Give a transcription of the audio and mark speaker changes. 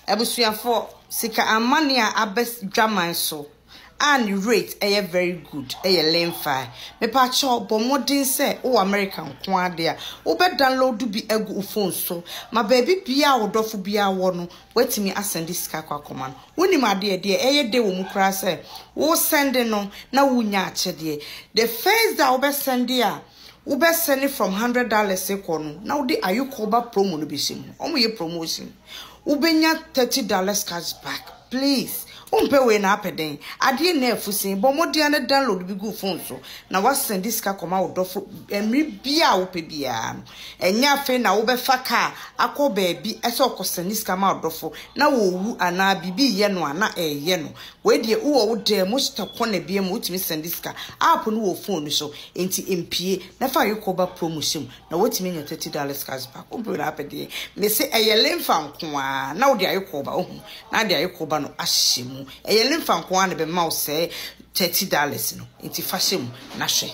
Speaker 1: Abusuafoɔ, sika amane a aba dwaman so a ne rate yɛ very good yɛ Lemfi. Mepakyɛw bɔ mmɔden sɛ wowɔ America nko ara de a, wobɛ download bi agu wo phone so ma baabi biara a wo dɔfo biara wɔ no, woatumi asɛnde sika akɔ akɔma no. Wonim adeɛ, deɛ ɛyɛ dɛ wɔ mu koraa sɛ wo sɛnde no na wonya akyɛdeɛ. The first day a wobɛsɛnde a, Wobɛsɛne from $100 kɔ no na wode ayokɔba promo no bɛhyɛ mu. Wɔn yɛ promotion. Wobɛnya $30 cash back. Please. Wompɛ wei na apɛ dɛn? Adeɛ nna afu sen. Bɔ mmɔden ara na download bi gu wo phone so na woasɛnde sika kɔma wo dɔfo mmere biara a wopɛ biara no. Ɛnyɛ afei na wobɛfa car akɔ baabi sɛ wokɔsɛnde sika ma wo dɔfo na ɔrewu anaa biribi reyɛ no a na ɛreyɛ no. Wei deɛ wowɔ wo dan mu wosita corner biara mu wotumi sɛnde sika. App no wɔ wo phone no so. Enti mpue na fa ayokɔba promo hyɛ mu na woatumi anya $30 cash back. Wompɛ na apɛ deɛ. Mese ɛyɛ lemfa nko ara na wode ayokɔba wohu na ade ayokɔba no ahyɛ mu. Ɛyɛ lemfa nko ara na ɛbɛma wo sɛɛ $30 no. Enti fa hyɛ mu na hwɛ.